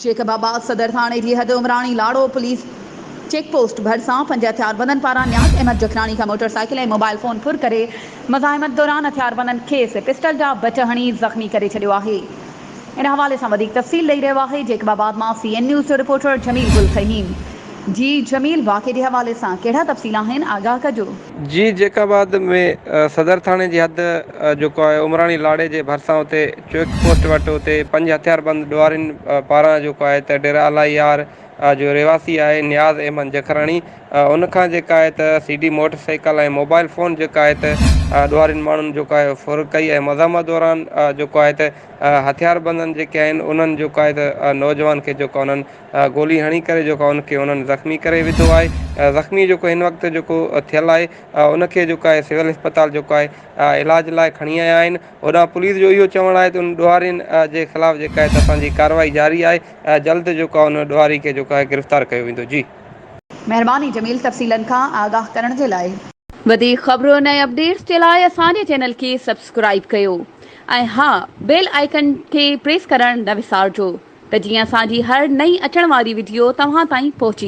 Jacob آباد صدر ٿاڻي جي حد عمراڻي لاڙو پوليس چيڪ پوسٽ ڀرسان پنج هٿياربندن پاران نياز احمد جکراڻي کان موٽر سائيڪل ۽ موبائل فون ڦر ڪري مزاحمت دوران هٿياربندن کيس پسٽل جا بٽ هڻي زخمي ڪري ڇڏيو آهي. ان حوالي سان وڌيڪ تفصيل ڏئي رهيو آهي جيڪب آباد مان سي اين نيوز جو رپورٽر جميل گل فهيم. جي جميل واقعي جي حوالي سان ڪهڙا تفصيل آهن آگاهه ڪجو. جي جيڪب آباد ۾ صدر ٿاڻي جي حد جيڪو آهي عمراڻي لاڙي جي ڀرسان اتي چيڪ پوسٽ وٽ اتي پنج هٿياربند ڏوهارين پاران جيڪو آهي ته ڊيرا الاهي يار جو رهواسي آهي نياز احمد جکراڻي ان کان جيڪا آهي ته C D motorcycle ۽ mobile phone جيڪا آهي ته ڏوهارين ماڻهن جيڪو آهي ڦر ڪئي ۽ مزاحمت دوران جيڪو آهي ته هٿياربندن جيڪي آهن انهن جيڪو آهي ته نوجوان کي جيڪو انهن گولي هڻي ڪري جيڪو ان کي انهن زخمي ڪري وڌو آهي زخمي جيڪو هن وقت جيڪو ٿيل آهي ان کي جيڪو آهي سول اسپتال جيڪو آهي علاج لاء کڻي آيا آهن هوڏانهن پوليس جو اهو چوڻ آهي ته ان ڏوهارين جي خلاف جيڪا آهي ته اسان جي ڪارروائي جاري آهي جلد جيڪو آهي ان ڏوهاري کي جيڪو آهي گرفتار ڪيو ويندو جي. مهرباني جميل تفصيلن کان آگاهه ڪرڻ جي لاء. وڌيڪ خبرن ۽ اپڊيٽس جي لاء اسان جي چينل کي سبسڪرائيب ڪيو ۽ ها بيل آئيڪن کي پريس ڪرڻ نه وسارجو ته جيئن اسان جي هر نئين اچڻ واري وڊيو توهان تائين پهچي.